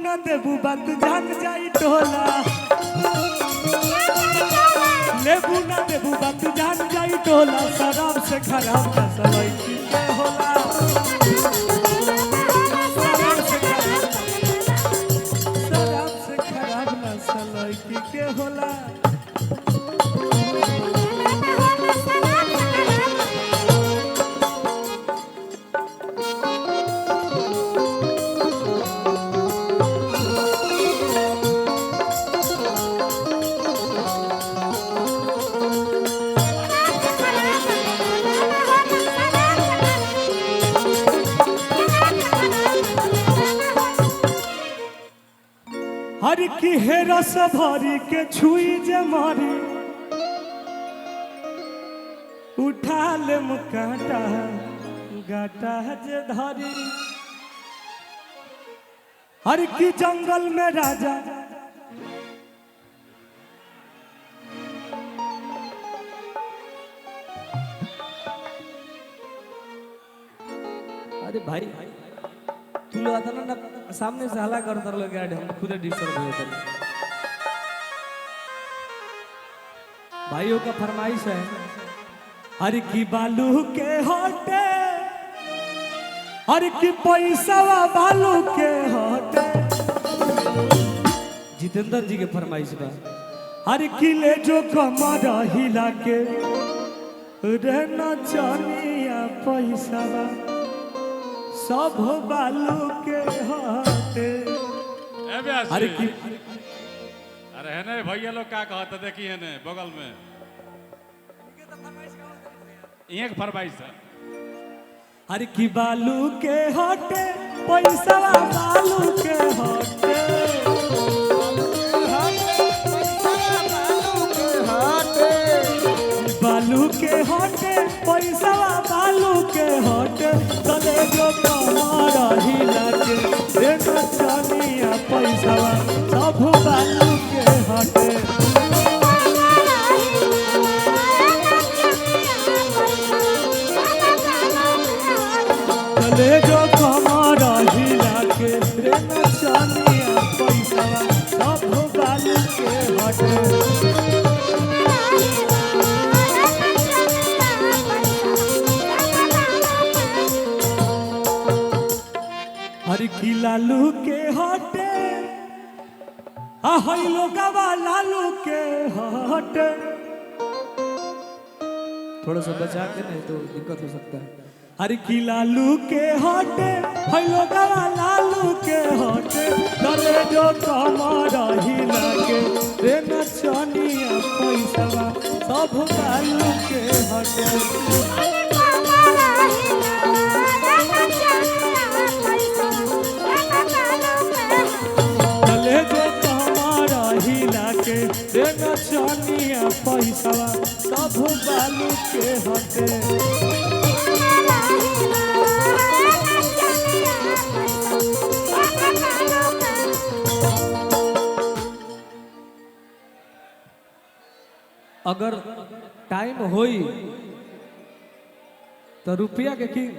ना देबू बात जान जाई टोला। लेबू ना देबू बात जान जाई टोला, शराब से खराब नशा लड़की के होला। शराब से खराब, शराब से खराब नशा लड़की के होला। हर की हेरस भरी के छुई जे मारी, उठा ले कांटा गाटा जे धरी। हर की जंगल में राजा अरे भाई तू लोग आता ना सामने से हला कर लोग, हम खुद डिस्टर्ब हो जाते। भाइयों का फरमाइश है हर की बालू के हटे, हर की पैसा बालू के हटे। जितेंद्र जी के फरमाइश बा। हर की ले जो कमर हिला के रे नचनिया, पैसा सब बालू के हटे। ए ब्यास हर की अरे है ने भैया लोग का कहता देखी है ने बगल में एक फरमाइश है। हर की बालू के हटे, पैसा बालू के हटे। बालू के हटे, पैसा बालू के हटे। तले जो कमर हिला के रे नचनिया, पैसा सब बालू के हटे। तले जो कमर हिला के रे नचनिया, पैसा सब बालू के हटे। हर की लालू के हटे, आ हई लोगवा लालू के हटे। थोड़ा सा बचा के, नहीं तो दिक्कत हो सकता है। हर की लालू के हटे, हई लोगवा लालू के हटे। तले जो कमर हिला के रे नचनिया, पैसवा सब बालू के हटे। तले जो कमर हिला के रे नचनिया, पैसवा सब बालू के हटे। अगर टाइम होई तो रुपया के किंग